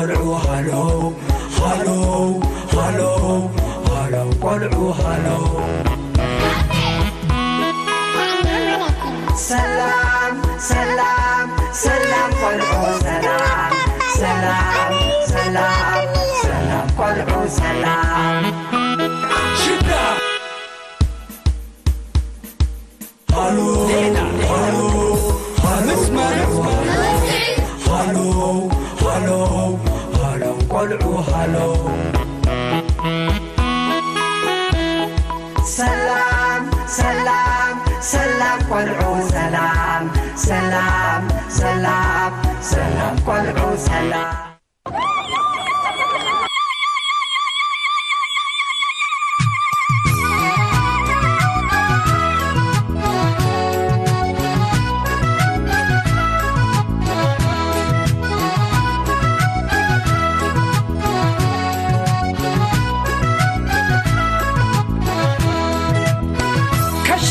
ቆልዑ ሃሎ ሃሎ ሃሎ ሃሎ ቆልዑ ሃሎ። ሰላም ሰላም ሰላም ቆልዑ ሰላም ሰላም ሰላም ሰላም ቆልዑ ሰላም። ሽዳ ሃሎ ሃሎ ሃሎ ሃሎ ሃሎ ሃሎ ቆልዑ ሃሎ። ሰላም ሰላም ሰላም ቆልዑ ሰላም ሰላም ሰላም ሰላም ቆልዑ ሰላም። ከሽ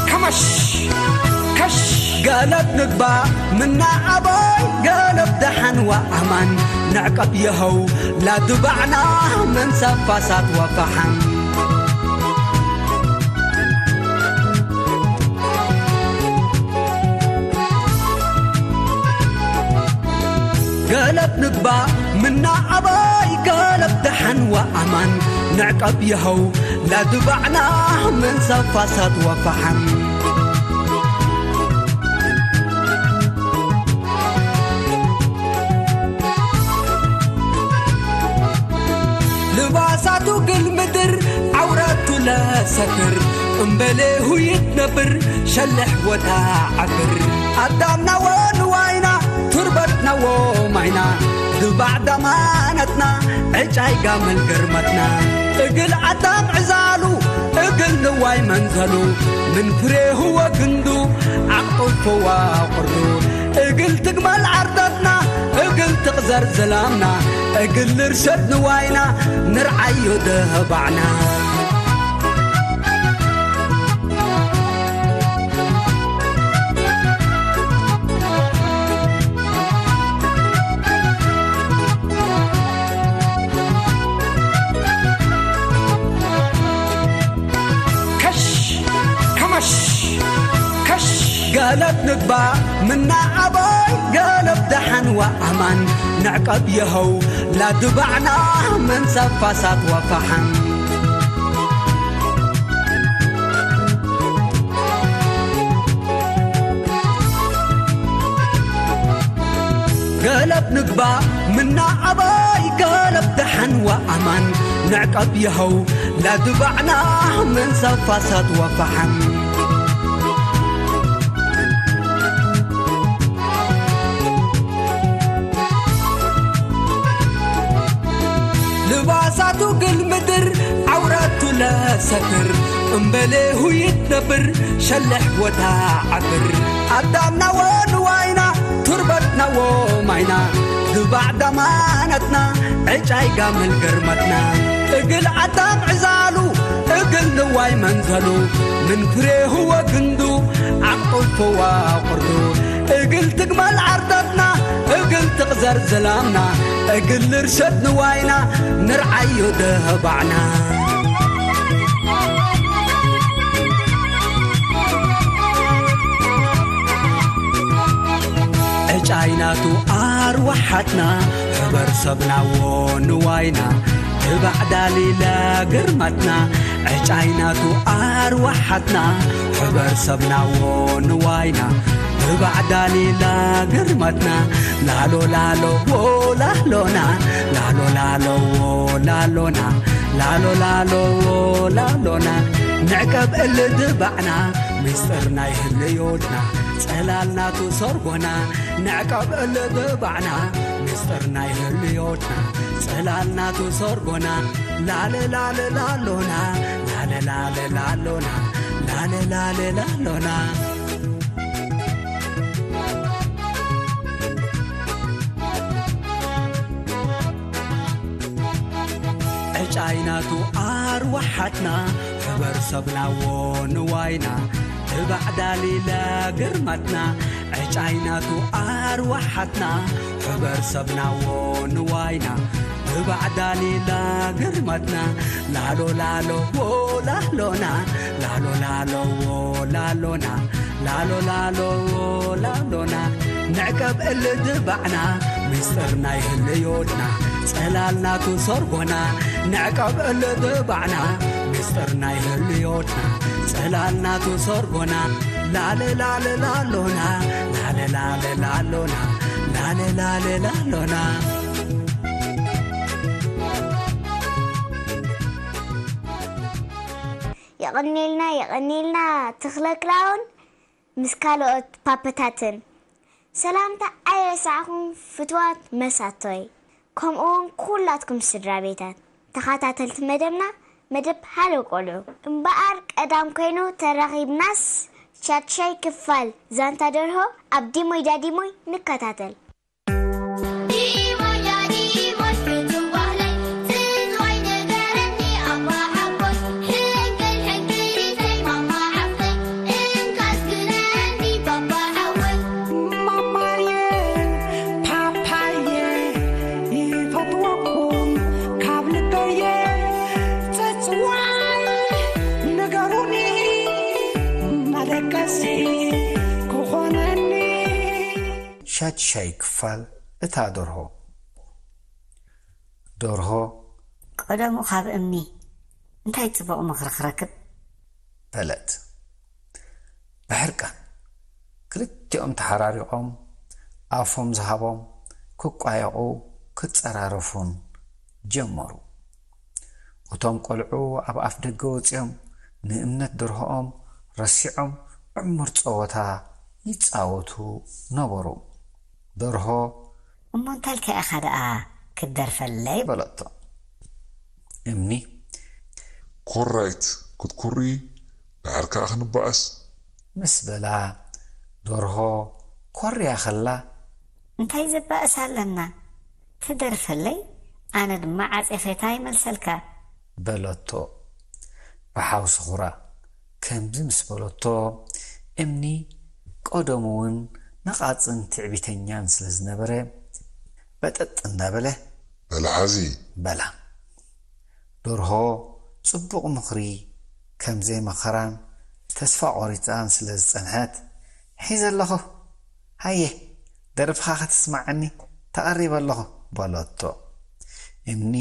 ከመሽ ከሽ ገለብ ንግባ ምና ኣቦይ ገለብ ደሓን ወኣማን ንዕቀብ የኸው ላድባዕና መንሳብ ፋሳት ወፈሓም። ገለብ ንግባ ምና ኣባይ ገለብ ደሓን ወኣማን ንዕቀብ የኸው ላድባዕና መንሳብ ፋሳት ወፈሓም። ልባሳቱ ግል ምድር ዓውራቱ ለሰትር እምበሌ ሁይት ነብር ሸልሕ ወታ ዓብር ኣዳምናዎ ንዋይና ቱርበትናዎ ማይና ድባዕ ዳማነትና ዕጫይ ጋመል ገርመትና እግል ኣዳም ዕዛሉ እግል ንዋይ መንዘሉ ምን ፍሬ ህወ ግንዱ ዓቕጡል ፈዋ ቁርዱ እግል ትግመል ዓርደትና እግል ትቕዘር ዝላምና እግል ንርሸድ ንዋይና ንርዓዮ ደባዕና። ከሽ ከመሽ ከሽ ገለብ ንግባ ምና ኣባይ ገለብ ደሓን ወኣማን ንዕቀብ የኸው ላድባዕና መንሳብ ፋሳት ወፈሓም። ገለብ ንግባ ምና ኣባይ ገለብ ደሓን ወኣማን ንዕቀብ የኸው ላድባዕና መንሳብ ፋሳት ወፈሓም። ልባሳቱ ግል ምድር ዓውራቱ ለሰትር እምበሌ ሁይት ነብር ሸልሕ ወታ ዓብር ኣዳምናዎ ንዋይና ቱርበትናዎ ማይና ድባዕ ዳማነትና ዕጫይ ጋመል ገርመትና እግል ኣዳም ዕዛሉ እግል ንዋይ መንዘሉ ምን ፍሬ ህወ ግንዱ ዓቕጡል ፈዋ ቁርዱ እግል ትግመል ዓርደትና እግል ትቕዘር ዝላምና እግል ንርሸድ ንዋይና ንርዓዮ ደባዕና። ዕጫይናቱ ኣርዋሓትና ሕበር ሰብናዎ ንዋይና ትባዕ ዳሊለ ግርመትና ዕጫይናቱ ኣርዋሓትና ሕበር ሰብናዎ ንዋይና ትባዕ ዳሊለ ግርመትና ላሎ ላሎ ዎ ላሎና ላሎ ላሎ ዎ ላሎና ላሎ ላሎ ዎ ላሎና ንዕቀብ እል ድባዕና ምስጢር ናይ ህልዮትና ጸላልናቱ ሰርጎና ንዕቀብ እል ድባዕና ምስጢር ናይ ህልዮትና ጸላልናቱ ሰርጎና ላለ ላለ ላሎና ላለ ላለ ላሎና ላለ ላለ ላሎና ዕጫይናቱ ኣርዋሓትና ሕበር ሰብናዎ ንዋይና ትባዕ ዳሊለ ግርመትና ዕጫይናቱ ኣርዋሓትና በርሰብናዎ ንዋይና ብባዕዳሊላ ግርመትና ላሎ ላሎ ላሎና ላሎ ላሎ ላሎና ላሎ ላሎ ላሎና ንዕቀብ እልድባዕና ምስጢር ናይ ህልዮትና ጸላልናቱ ሰርጎና ንዕቀብ እልድባዕና ምስጢር ናይ ህልዮትና ጸላልናቱ ሰርጎና ላለ ላለ ላሎና ላለ ላለ ላሎና ላለ ላለ ላሎና የቐኔልና የቐኔልና ትኽለክላውን ምስ ካልኦት ፓፐታትን ሰላምታ ኣይረሳዕኹም ፍትዋት መሳቶይ ከምኡውን ኩላትኩም ስድራ ቤታት ተኸታተልቲ መደብና መደብ ሃሎ ቆልዑ እምበኣር ቀዳም ኮይኑ ተራኺብናስ ሻድሻይ ክፋል ዛንታ ደርሆ ኣብ ዲሞይ ዳዲሞይ ንከታተል ሻድሻይ ክፋል እታ ደርሆ። ደርሆ፣ ቀደሙ ካብ እምኒ እንታይ ጽቡቕ ምኽሪ ክረክብ? በለት። ብሕርቃን ክልቲኦም ተሓራሪቖም ኣፎም ዝሃቦም ክቋየቑ ክጸራረፉን ጀመሩ። እቶም ቆልዑ ኣብ ኣፍ ደገ ወጺኦም ንእምነት ደርሆኦም ረሲዖም ዕሙር ጸወታ ይጻወቱ ነበሩ። ደርሆ፣ እሞ እንታልካ ኢኻ ደኣ ክትደርፈለይ? በለቶ። እምኒ፣ ኮራይት ክትኩሪ ድሓር ከኣ ክንበኣስ። ምስ በላ፣ ደርሆ ኮርያ ከላ፣ እንታይ ዘባእስ ኣለና? ትደርፈለይ፣ ኣነ ድማ ዓጼፈታ ይመልሰልካ። በለቶ ብሓውሲ ኹራ። ከምዚ ምስ በለቶ፣ እምኒ ቀደሙ እውን ነቓጽን ትዕቢተኛን ስለ ዝነበረ፣ በጠጥ እንዳበለ፣ በል ሓዚ። በላ። ደርሆ ጽቡቕ ምኽሪ ከም ዘይመኸራን ተስፋ ቆሪጻን ስለ ዝጸንሐት፣ ሒዘ ኣለኹ፣ ሃየ፣ ደርፍኻ ከተስምዓኒ ተቐሪበ ኣለኹ፣ በለቶ። እምኒ፣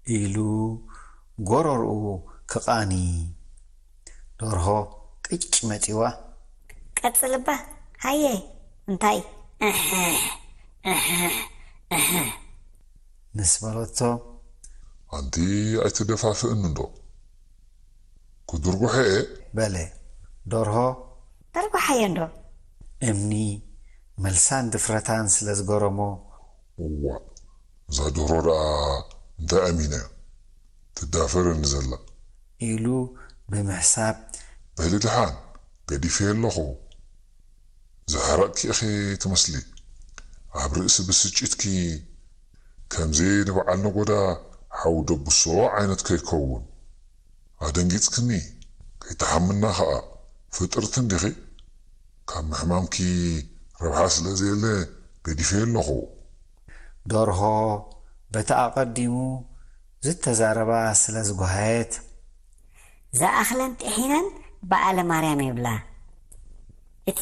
ኢሉ ጎረርኡ ክቓኒ፣ ደርሆ ቅጭ መጺዋ፣ ቀጽል እባ፣ ሃየ፣ እንታይ፣ እሕ፣ እሕ፣ እሕ፣ ምስ በለቶ፣ ኣንቲ ኣይትደፋፍእኒ እንዶ፣ ክድርጉሐ እየ። በለ። ደርሆ፣ ደርጉሓዮ እንዶ። እምኒ መልሳን ድፍረታን ስለ ዝገረሞ፣ እዋእ፣ እዛ ደርሆ ደኣ እንታይ ኣሚና እያ ትዳፈረኒ ዘላ? ኢሉ ብምሕሳብ፣ በሊ ደሓን፣ ገዲፈዮ ኣለኹ። ዝሓረቕኪ ኢኺ ትመስሊ። ኣብ ርእሲ ብስጭትኪ ከምዚ ንበዓል ነጎዳ ሓው ደብሶ ዓይነት ከይከውን። ኣደንጊጽክኒ። ከይትሓምና ኸኣ። ፍጥርቲ እንዲኺ። ካብ ምሕማምኪ ረብሓ ስለ ዘየለ ገዲፈዮ ኣለኹ። ደርሆ በቲ ኣቐዲሙ ዝተዛረባ ስለ ዝጓሃየት፣ ዝኣኽለን ጥሒነን በኣለ ማርያም ይብላ። እቲ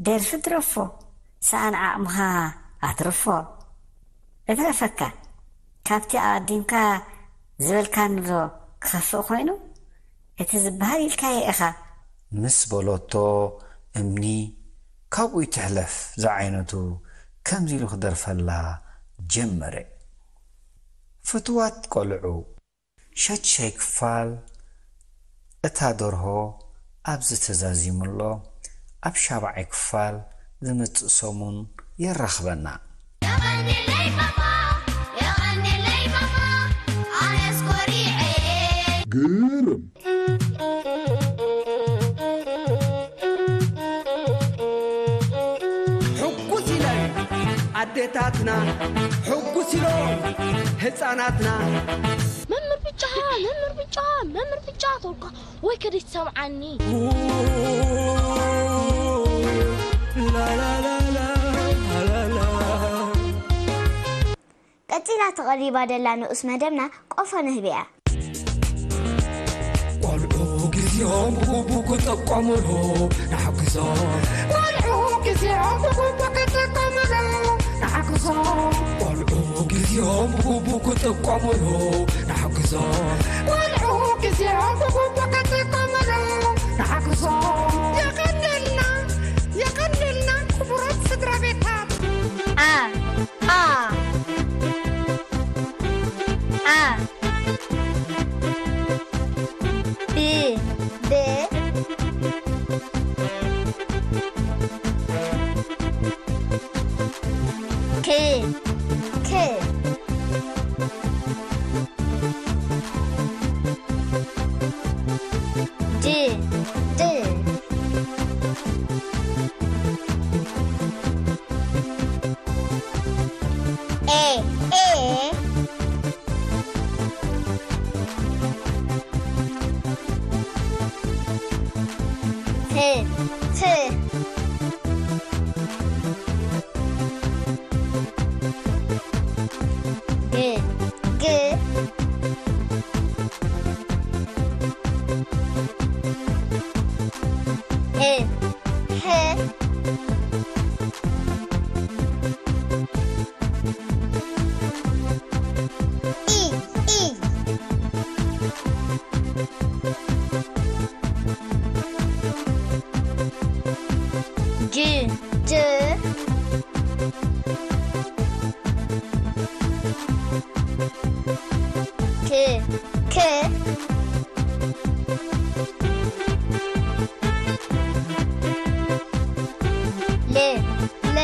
ደርፊ ድረፎ፣ ሰኣን ዓቕምኻ ኣትርፎ። እትረፈካ፣ ካብቲ ኣቐዲምካ ዝበልካኒ ዶ ክኸፍእ ኮይኑ? እቲ ዝበሃል ኢልካዮ ኢኻ። ምስ በለቶ፣ እምኒ ካብኡ ይትሕለፍ ዝዓይነቱ ከምዚ ኢሉ ክደርፈላ ጀመረ። ፍቱዋት ቆልዑ፣ ሻድሻይ ክፋል እታ ደርሆ ኣብዚ ተዛዚሙ ኣሎ። ኣብ ሻብዓይ ክፋል ዝመጽእ ሰሙን የራኽበና። የቐንየለይ ማማ፣ የቐንየለይ ማማ፣ ኣነስ ኮሪዐ። ግርም። ሕጉስ ኢለን ኣዴታትና፣ ሕጉስ ኢሎም ህፃናትና። መምህር ብጫ፣ መምህር ብጫ፣ መምህር ብጫ ተልኳ ወይ ከደይ ትሰምዓኒ። ቀጺላ ተቐሪባ ደላ ንኡስ መደብና ቆፎ ንህቢ እያ። ቆልዑ ግዜኦም ብግቡእ ክጥቀሙሉ ንሓግዞም። ቆልዑ ግዜኦም ብግቡእ ክጥቀሙሉ ንሓግዞም። ቆልዑ ግዜኦም ብግቡእ ክጥቀሙሉ ንሓግዞም። ቆልዑ ግዜኦም ብግቡእ ክጥቀሙሉ ንሓግዞም። የቐንየልና፣ የቐንየልና ክቡራት ስድራ ቤታት። ኣ፣ ኣ፣ ኣ፣ ብ፣ ብ፣ ክ፣ ክ፣ ድ፣ ድ፣ ኤ፣ ኤ፣ ፍ፣ ፍ፣ ግ፣ ግ፣ ህ፣ ህ፣ ኢ፣ ኢ፣ ጅ፣ ጅ፣ ክ፣ ክ፣ ል፣ ል፣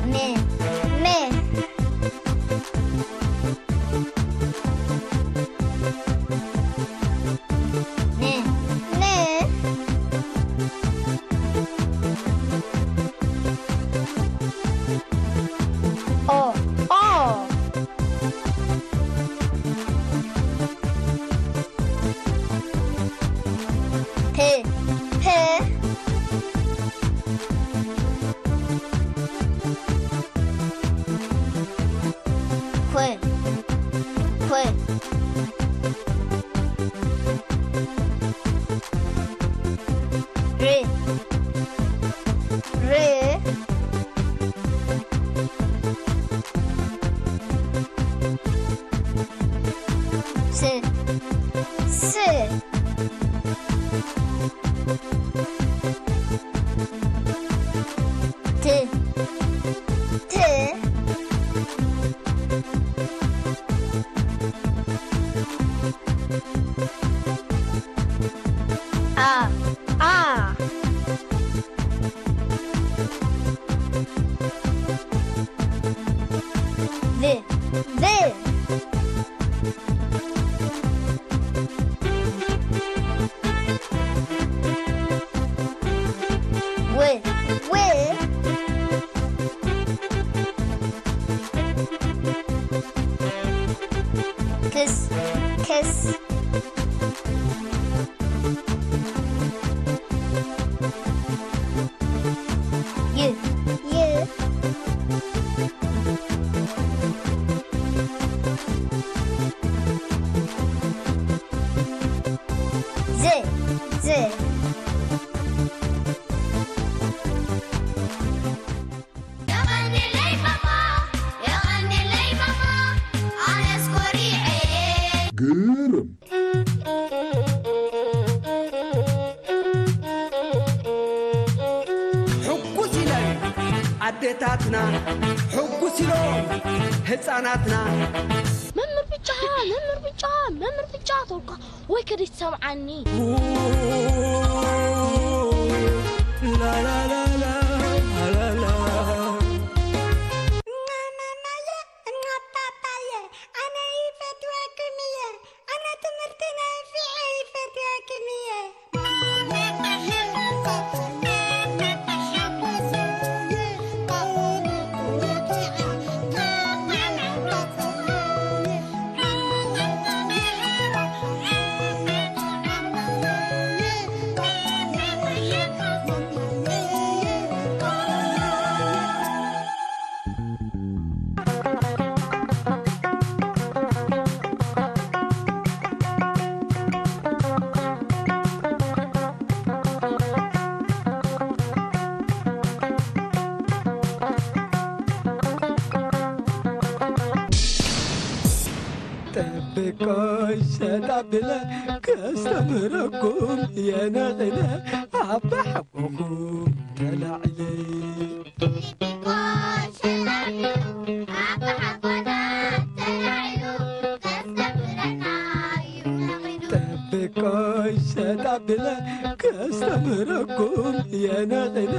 ም፣ ም፣ ን፣ ን፣ ኦ፣ ኦ፣ ፕ፣ ፕ፣ ፕ፣ ፕ፣ ር፣ ር፣ ስ፣ ስ፣ ት፣ ት፣ ኣ፣ ኣ፣ ቭ፣ ቭ፣ ው፣ ው፣ ክስ፣ ክስ፣ ይ፣ ይ፣ ዝ፣ ዝ። የቐንየለይ ማማ፣ የቐንየለይ ማማ፣ ኣነስ ኮሪዐ። ግርም። ሕጉስ ኢለን ኣዴታትና፣ ሕጉስ ኢሎም ህፃናትና። መምህር ብጫ፣ መምህር ብጫ፣ መምህር ብጫ ተውካ። ወይ ከደይ ትሰምዓኒ። ማማየ፣ ፓፓየ፣ ኣነ ይፈትወኩም እየ። ኣነ ትምህርቲ ነፊዐ ይፈትወኩም እየ። ጠብቆይ ሸጣ ብለ ከስተምረኩም የነቕለ ኣባ ሓጎኹም ተላዕለ። ጠብቆይ ሸጣ ብለ ከስተምረኩም የነቕለ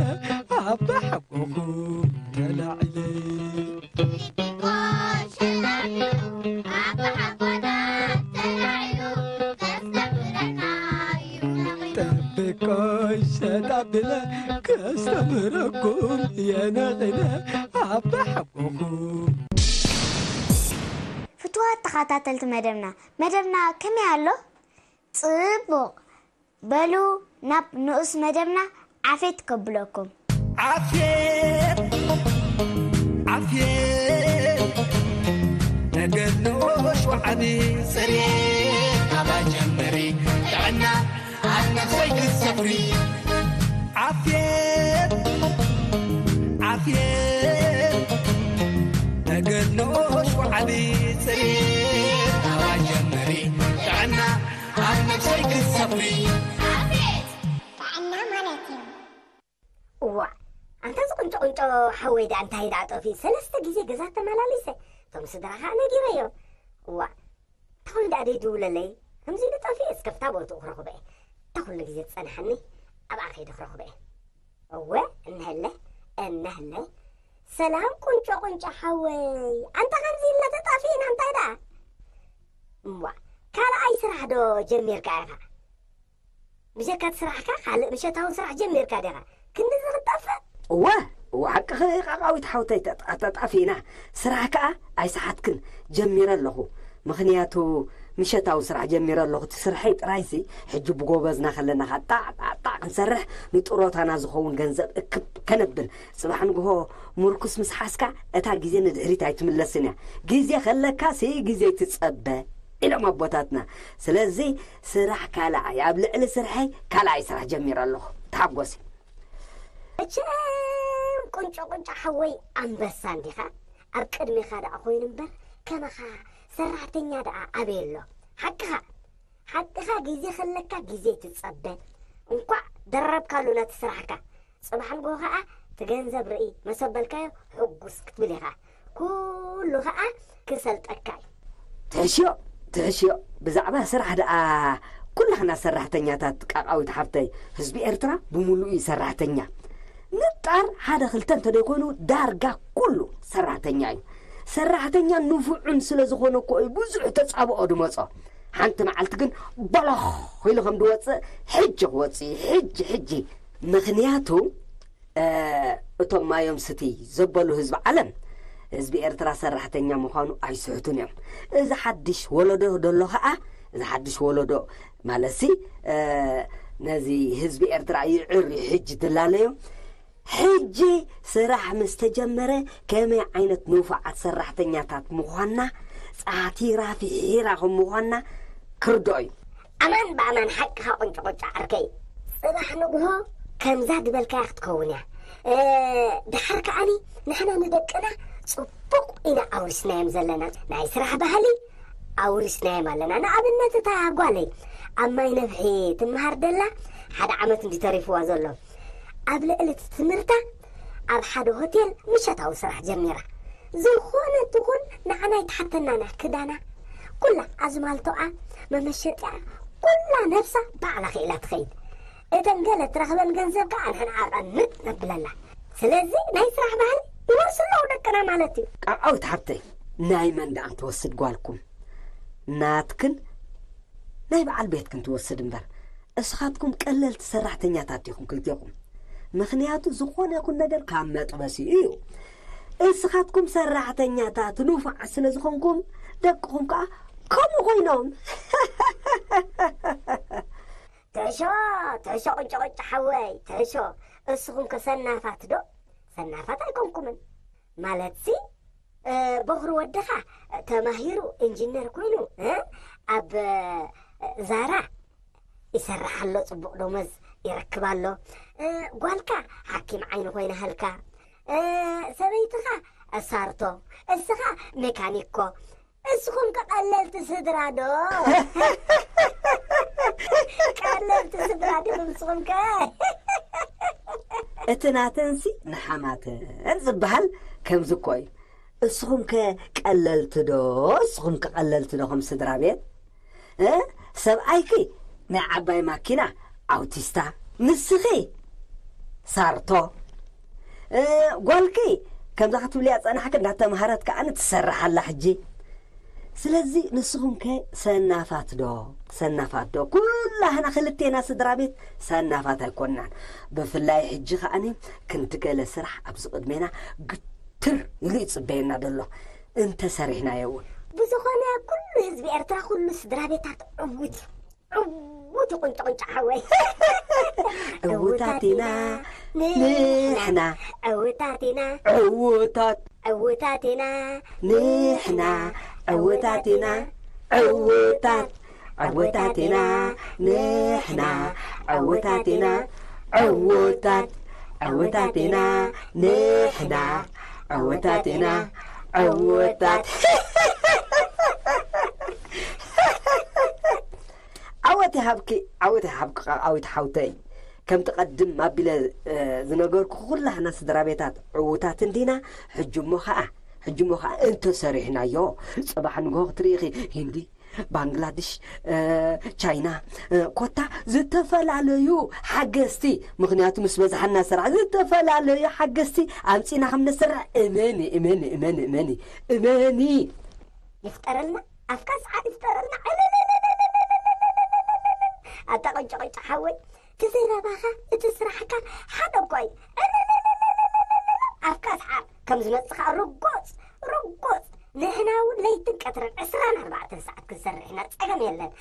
ኣባ ሓጎኹም ተላዕለ። ጠብቆይ ሸጣ ብለ ከስተምረኩም የነቕለ ኣባ ሓጎኹም። ፍትዋት ተኸታተልቲ መደብና፣ መደብና ከመይ ኣሎ? ጽቡቕ። በሉ ናብ ንኡስ መደብና ዓፌት ከብለኩም። ዓፌት፣ ዓፌት፣ ተገድሎ ሸውዓቢ ጽሬት ኣባ ጀመሪ ጥዕና ኣብ ነፍሰይ ክትሰፍሪ። ዓፌት፣ ዓፌት፣ ተገድሎ ሸውዓቢ ጽሬት ኣባ ጀመሪ ጥዕና ኣብ ነፍሰይ ክትሰፍሪ። ዓፌት ጥዕና ማለት እዩ። እዋ፣ ኣንታ እዚ ቁንጮ ቁንጮ ሓወይ ደኣ እንታይ ደኣ ጠፊኡ? ሰለስተ ግዜ ገዛ ተመላሊሰ፣ እቶም ስድራ ኸኣ ነጊረዮም። እዋ፣ እንታይ ደኣ ደይድውለለይ? ከምዚ ኢሉ ጠፊኡ፣ እስከ ፍታ ቦትኡ ክረኽቦ እየ። እታ ኩሉ ግዜ ዝጸንሓኒ ኣብኣ ከይደ ክረኽቦ እየ። እወ፣ እነሀለ፣ እነሀለ። ሰላም ቁንጮ ቁንጮ ሓወይ፣ ኣንታ ከምዚ ኢልና ተጣፊእና እንታይ ደኣ? እዋ፣ ካልኣይ ስራሕ ዶ ጀሚርካ ኢኻ? ብጀካ እቲ ስራሕካ ካልእ ምሸታዊ ስራሕ ጀሚርካ ዲኻ? ክንድዚ ክትጠፍእ? እወ፣ እወ፣ ሓቅኺ ቃቃዊት ሓውተይ፣ ተጣ-፣ ተጣፊእና። ስራሕ ከኣ ኣይሰሓትክን፣ ጀሚረ ኣለኹ። ምኽንያቱ ምሸታዊ ስራሕ ጀሚረ ኣለኹ። እቲ ስርሐይ ጥራይሲ፣ ሕጂ ብጎበዝና ከለና ኸኣ ጣዕ፣ ጣዕ፣ ጣዕ ክንሰርሕ፣ ንጥሮታና ዝኸውን ገንዘብ እክብ ከነብል። ጽባሕ ንግሆ ምርኩስ ምስ ሓዝካ፣ እታ ግዜ ንድሕሪት ኣይትምለስን እያ። ግዜ ከለካሲ ግዜ ትጸበ ኢሎም ኣቦታትና። ስለዚ ስራሕ ካልኣይ፣ ኣብ ልዕሊ ስርሐይ ካልኣይ ስራሕ ጀሚረ ኣለኹ። ተሓጎሲ። መቸም ቁንጮ ቁንጮ ሓወይ ኣንበሳ እንዲኻ። ኣብ ቅድሜኻ ደኣ ኮይኑ እምበር ከማኻ ሰራሕተኛ ደኣ ኣበይ ኣሎ? ሓቅኻ፣ ሓቅኻ ግዜ ከለካ ግዜ ትጸበ። እንኳዕ ደረብካሉ ነቲ ስራሕካ። ጽባሕ ንግሆ ኸኣ እቲ ገንዘብ ርኢ መሰ በልካዮ ሕጉስ ክትብል ኢኻ። ኩሉ ኸኣ ክሰልጠካ እዩ። ትሕሽዮ፣ ትሕሽዮ። ብዛዕባ ስራሕ ደኣ ኩላህና ሰራሕተኛታት ቃቃዊት ሓፍተይ፣ ህዝቢ ኤርትራ ብምሉኡ እዩ ሰራሕተኛ። ንጣር ሓደ ክልተ እንተደይኮይኑ ዳርጋ ኩሉ ሰራሕተኛ እዩ። ሰራሕተኛ ንፉዕን ስለ ዝኾነ እኮ እዩ ብዙሕ ተጻብኦ ድመጾ። ሓንቲ መዓልቲ ግን በለኽ ኢሉ ከም ድወጽእ ሕጂ ክወጽእ እዩ፣ ሕጂ፣ ሕጂ። ምኽንያቱ፣ እ፣ እቶም ማዮም ስቲ ዘበሉ ህዝቢ ዓለም፣ ህዝቢ ኤርትራ ሰራሕተኛ ምዃኑ ኣይስሕቱን እዮም። እዚ ሓድሽ ወለዶ ደሎ ኸኣ፣ እዚ ሓድሽ ወለዶ ማለትሲ፣ እ፣ ነዚ ህዝቢ ኤርትራ ይዕር እዩ ሕጂ ድላለዮ። ሕጂ ስራሕ ምስ ተጀመረ ከመይ ዓይነት ንፉዓት ሰራሕተኛታት ምዃንና፣ ጻቲራ ፍሒራ ከም ምዃንና ክርድኦ እዩ። ኣማን ብኣማን ሓቅኻ ቁንጭ ቁንጭ ዓርከይ። ጽባሕ ንግሆ ከምዛ ድበልካያ ክትከውን እያ። እ፣ ድሓር ከኣኒ ንሕና ንደቅና ጽቡቕ ኢና ኣውሪስናዮም ዘለና። ናይ ስራሕ ባህሊ ኣውሪስናዮም ኣለና። ንኣብነት እታ ጓለይ ኣብ ማይ ነብሒ ትመሃር ደላ ሓደ ዓመት እንዲ ተሪፍዋ ዘሎ። ኣብ ልዕሊ እቲ ትምህርታ ኣብ ሓደ ሆቴል ምሸታዊ ስራሕ ጀሚራ። ዝኾነ ትኹን ንዓና ኣይትሓተናን እያ። ክዳና፣ ኩላ ኣዝማልቶኣ፣ መመሸጢኣ፣ ኩላ ነብሳ ባዕላ ክኢላ ትኸይድ። እተን ገለ ትረኽበን ገንዘብ ከኣ ንሕና ኣቐንጥ ነብለላ። ስለዚ ናይ ስራሕ ባህሊ ይወርሱ ኣለዉ ደቅና ማለት እዩ። ቃቃዊት ሓብተይ፣ ናይ መን ደኣ ትወስድ ጓልኩም? ናትክን ናይ በዓል ቤትክን ትወስድ እምበር፣ እስኻትኩም ቀለልቲ ሰራሕተኛታት ኢኹም ክልቴኹም። ምኽንያቱ ዝኾነ ይኹን ነገር ካብ መጥበሲኡ እዩ። እስኻትኩም ሰራሕተኛታት ንፉዓት ስለ ዝኾንኩም፣ ደቅኹም ከኣ ከምኡ ኮይኖም። ትሕሾ፣ ትሕሾ ቁንጮ ቁንጮ ሓወይ፣ ትሕሾ። እስኹም ከ ሰናፋት ዶ? ሰናፋት ኣይኮንኩምን። ማለትሲ፣ እ፣ በኹሪ ወድኻ ተማሂሩ ኢንጂነር ኮይኑ፣ እ፣ ኣብ፣ እ፣ ዛራ ይሰርሕ ኣሎ፣ ጽቡቕ ደሞዝ ይረክብ ኣሎ። እ፣ ጓልካ ሓኪም ዓይኒ ኮይና ሃልካ። እ፣ ሰበይትኻ ሳርቶ፣ እስኻ ሜካኒኮ። እስኹም ከ ቀለልቲ ስድራ ዶ? ቀለልቲ ስድራ ዲኹም እስኹም ከ? እቲ ናተንሲ ንሓማተን ዝበሃል ከምዚ እኮ እዩ። እስኹም ከ ቀለልቲ ዶ? እስኹም ከ ቀለልቲ ዶ ከም ስድራ ቤት? እ? ሰብኣይኪ ናይ ዓባይ ማኪና ኣውቲስታ፣ ንስኺ ሳርቶ። እ፣ ጓልኪ ከምዛ ክትብልያ ጸናሕኪ እንዳተምሃረት ከኣ ትሰርሕ ኣላ ሕጂ። ስለዚ ንስኹም ከ ሰናፋት ዶ? ሰናፋት ዶ? ኩላህና ክልቴና ስድራ ቤት ሰናፋት ኣይኮንናን። ብፍላይ ሕጂ ከኣኒ ክንዲ ገለ ስራሕ ኣብዚ ቅድሜና ግትር ኢሉ ይጽበየና ዘሎ። እንተሰሪሕናዮ እውን። ብዝኾነ ኩሉ ህዝቢ ኤርትራ፣ ኩሉ ስድራ ቤታት ዕዉት እዩ። ዕዉት እዩ ቁንጫ ቁንጫ ሓወይ። ዕዉታት ኢና ንሕና። ዕዉታት ኢና። ዕዉታት። ዕዉታት ኢና ንሕና። ዕዉታት ኢና። ዕዉታት። ዕዉታት ኢና ንሕና። ዕዉታት ኢና። ዕዉታት። ዕዉታት ኢና ንሕና። ዕዉታት ኢና። ዕዉታት። ዓወት ይሃብኪ፣ ዓወት ይሃብኪ ቃቃዊት ሓውተይ። ከምቲ ቀድም ኣቢለ፣ እ፣ ዝነገርኩ ኩላህና ስድራ ቤታት ዕዉታት እንዲና። ሕጂ እሞ ኸኣ፣ ሕጂ እሞ ኸኣ እንተሰሪሕናዮ፣ ጽባሕ ንግሆ ክትርኢ ኢኺ፣ ሂንዲ፣ ባንግላድሽ፣ እ፣ ቻይና፣ እ፣ ኮታ ዝተፈላለዩ ሓገዝቲ፣ ምኽንያቱ ምስ በዝሓና ስራሕ፣ ዝተፈላለዩ ሓገዝቲ ኣምጺና ከም ነስርሕ እመኒ፣ እመኒ፣ እመኒ፣ እመኒ፣ እመኒ። ይፍጠረልና፣ ኣፍካ ሰዓት ይፍጠረልና። ኣታ ቅንጭ ቅንጭ ሓወይ፣ እቲ ዘረባኻ፣ እቲ ስራሕካ ሓደ እኮ እዩ። ኣፍካ ሰዓት ከም ዝመጽኻ ርጎጽ፣ ርጎጽ። ንሕና እውን ለይትን ቀትርን ዕስራን ኣርባዕተን ሰዓት ክንሰርሕ ኢና፣ ጸገም የለን።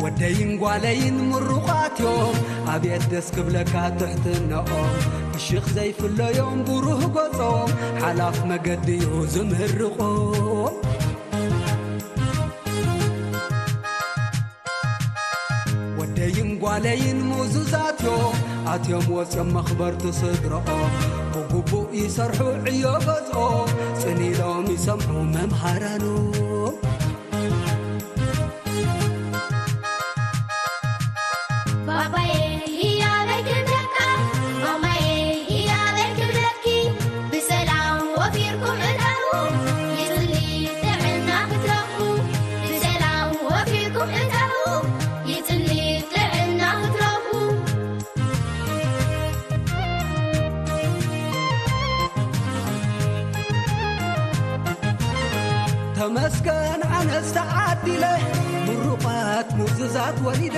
ወደይን ጓለይን ምሩቓት እዮም፣ ኣቤት ደስ ክብለካ ትሕትናኦም። ብሽኽ ዘይፍለዮም ብሩህ ገጾም፣ ሓላፍ መገዲ እዩ ዝምህር ርቆም። ወደይን ጓለይን ምዙዛት እዮም፣ ኣትዮም ወፅዮም መኽበርቲ ስድረኦም። ብግቡእ ይሰርሑ ዕዮ ገዝኦም፣ ፅን ኢሎም ይሰምዑ መምሃራኖም። ባባዬ ህያበይ ክብለካ፣ ማማዬ ህያበይ ክብለኪ፣ ብሰላም ወፊርኩም እተዉ፣ ይጽሊ ጥዕና ክትረኽቡ። ብሰላም ወፊርኩም እተዉ፣ ይጽሊ ጥዕና ክትረኽቡ። ተመስገን ኣነስ ተዓዲለ፣ ምሩቓት ምዙዛት ወሊደ።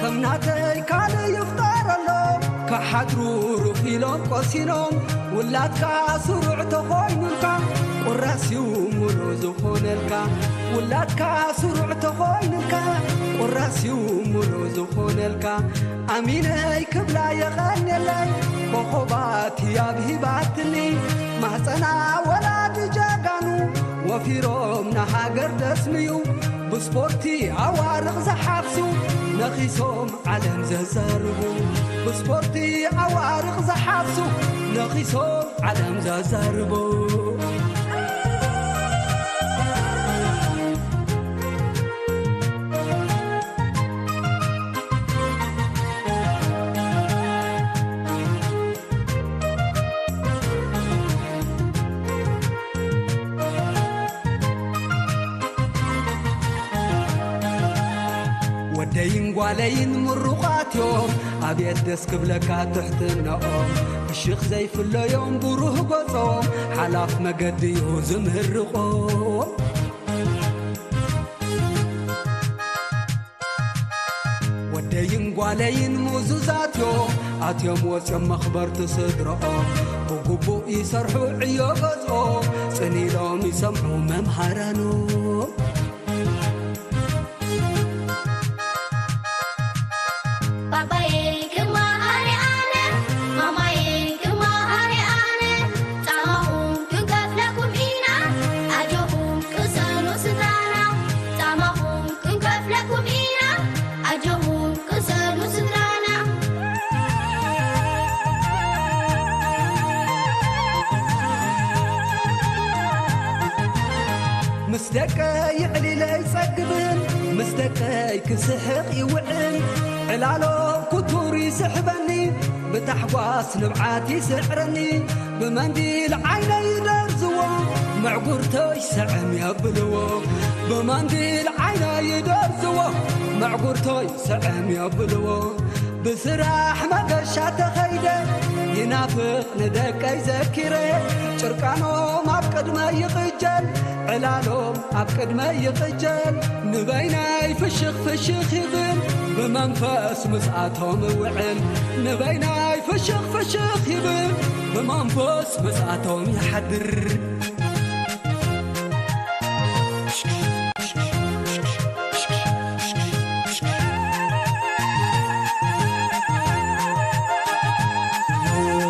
ከም ናተይ ካልእ ይፍጠረሎም፣ ክሓድሩ ሩፍ ኢሎም ቆሲኖም። ውላድካ ስሩዕ ተኾይኑልካ፣ ቁራስ እዩ ሙሉ ዝኾነልካ። ውላድካ ስሩዕ ተኾይኑልካ፣ ቁራስ እዩ ሙሉ ዝኾነልካ። ኣሚነይ ክብላ የቐንየለይ፣ ኮኾባት ህያብ ሂባትኒ። ማህፀና ወላዲ ጀጋኑ፣ ወፊሮም ንሃገር ደስምዩ። ብስፖርቲ ኣዋርቕ ዝሓፍሱ፣ ነኺሶም ዓለም ዘዛርቡ። ብስፖርቲ ኣዋርቕ ዝሓፍሱ፣ ነኺሶም ዓለም ዘዛርቡ። ወደይን ጓለይን ምሩቓት እዮም፣ ኣቤት ደስ ክብለካ ትሕትናኦም። ብሽኽ ዘይፍለዮም ብሩህ ገጾም፣ ሓላፍ መገዲ እዩ ዝምህር ርቆም። ወደይን ጓለይን ምዙዛት እዮም፣ ኣትዮም ወፅዮም መኽበርቲ ስድረኦም። ብግቡእ ይሰርሑ ዕዮ ገዝኦም፣ ፅን ኢሎም ይሰምዑ መምሃራኖም። ባባዬ ክመሃር ኣነ፣ ማማዬ ክመሃር ኣነ፣ ደቀይ ዕሊለ ይጸግብን ምስ ደቀይ ክስሕቕ ይውዕል። ዕላሎም ኩቱር ይስሕበኒ ብታሕጓስ ንብዓት ይስዕረኒ። ብመንዲል ዓይነይ ይደርዝዎ ምዕጉርተይ ሰዐም የብልዎ። ብመንዲል ዓይነይ ይደርዝዎ ምዕጉርተይ ሰዐም የብልዎ። ብስራሕ መገሻ ተኸይደ ይናፍቕ ንደቀይ ዘኪረ። ጭርቃኖም ኣብ ቅድመይ ይቕጀል ዕላሎም ኣብ ቅድመይ ይቕጀል። ንበይነይ ፍሽኽ ፍሽኽ ይብል ብመንፈስ ምስኣቶም እውዕል። ንበይነይ ፍሽኽ ፍሽኽ ይብል ብመንፈስ ምስኣቶም ይሓድር።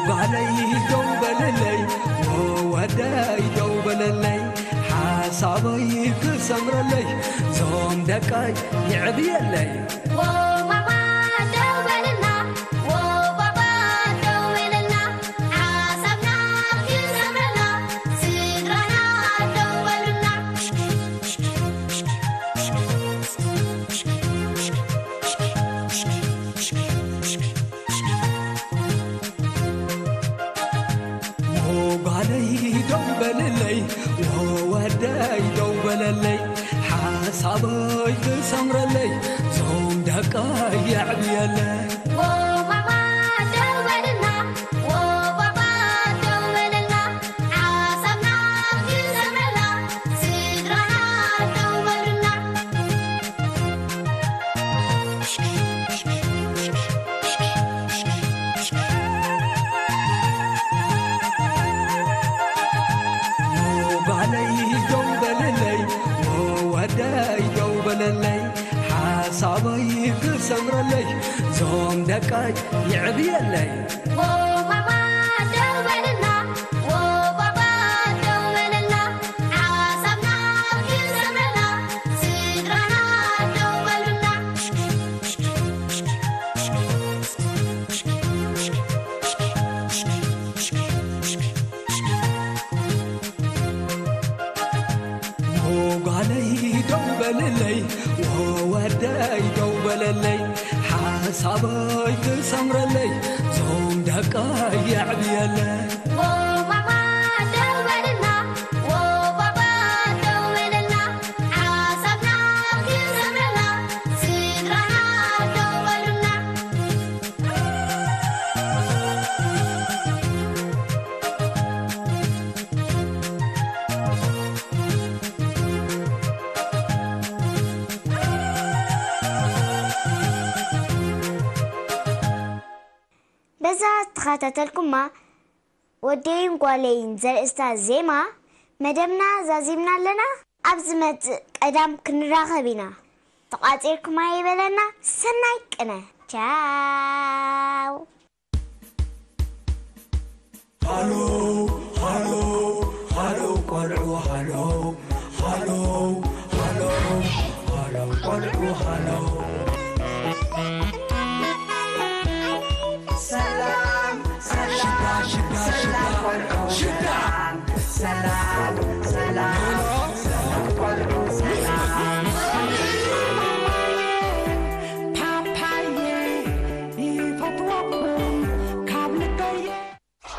ጓለይ ደው በለለይ ወደይ ደው በለለይ ሓሳበይ ክሰምረለይ ዞም ደቀይ ይዕብየለይ። ወማማ ደው በልና ወባባ ደው በልና ሓሳብና ክሰምረና ስድራና ደው በሉና። ጓለይ ደው በልለይ ወደይ ደው በለለይ ሓሳበይ ክሰምረለይ ዞም ደቀይ የዕብየለይ። ወማማ ደው በልና ወባባ ደው በልና ሓሳብና ክሰምረና ስድራና ደው በሉና። ጓለይ ደው በለለይ ወደይ ደው በለለይ ሓሳበይ ክሰምረለይ ዞም ደቀይ ይዕብየለይ። ወማማ ደው በልና ወባባ ደው በልና ሓሳብና ክሰምረና ስድራና ደው በሉና። ጓለይ ደው በለለይ ወደይ ደው በለለይ ሓሳበይ ክሰምረለይ ዞም ደቀይ የዕብየለይ። ወማማ ደው በልና ወባባ ደው በልና ሓሳብና ክሰምረና ስድራና ደው በሉና። በዛ ዝተኸታተልኩማ ወደይን ጓለይን ዘርእስታ ዜማ መደብና ዛዚምና ኣለና። ኣብ ዝመጽእ ቀዳም ክንራኸብ ኢና። ተቋጺርኩማ ይበለና። ሰናይ ቅነ። ቻው። ሃሎ ሃሎ ሃሎ ቆልዑ ሃሎ ሃሎ ሃሎ ሃሎ ቆልዑ ሃሎ ሰላም ሰላም ሰላም ቆልዑ ሰላም ሰላም ሰላም ቆልዑ ሰላም